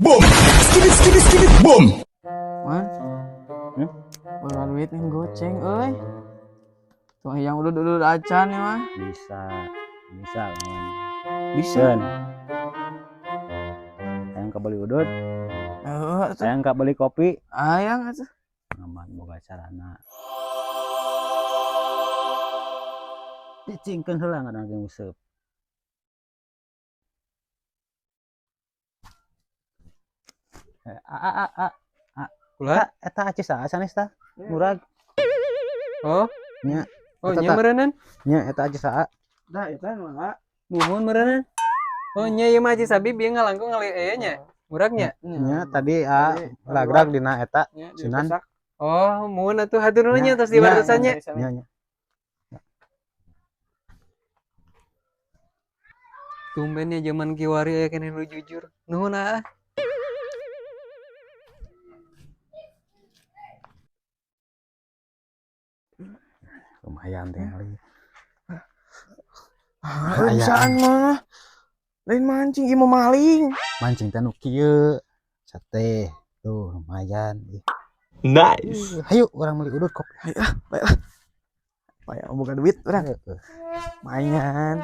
Boom! Skibidi skibidi skibidi boom! Man. Hmm? Boga duit nih goceng euy. Tuh yang udud-udud acan ya mah. Bisa. Bisa lawan. Bisa. Keun. Hayang kabeli udud, Heeh atuh. hayang kabeli kopi, Hayang atuh. Aman boga carana. Cicingkeun heula ngaran ge nguseup. Eh, a a a a a Ulah? Eta acis saha sanes tah? Murag. Oh. Nya. Oh, Eta nya tah. meureunan. Nya eta acis saha? Dah eta mah. Muhun meureunan. Oh, nya ieu mah Aci Sabib ieu ngalangkung ngali aya nya. Muragnya. Nya tadi a ragrag dina eta Nya, di Sunan. pesak. Oh, muhun atuh hatur nuhun nya Nya, tos dibarusan nya. Nya nya. Tumben ya zaman kiwari aya keneh nu jujur. Nuhun ah. Lumayan tinggal. Ah, bisaan mah. Lain mancing ieu mah maling. Mancing teh nu kieu. Sate. Tuh lumayan. Ih. Nice. Hayu urang meuli udud kopi. Ayo ah, baiklah. Payah boga duit urang. Heeh. Lumayan.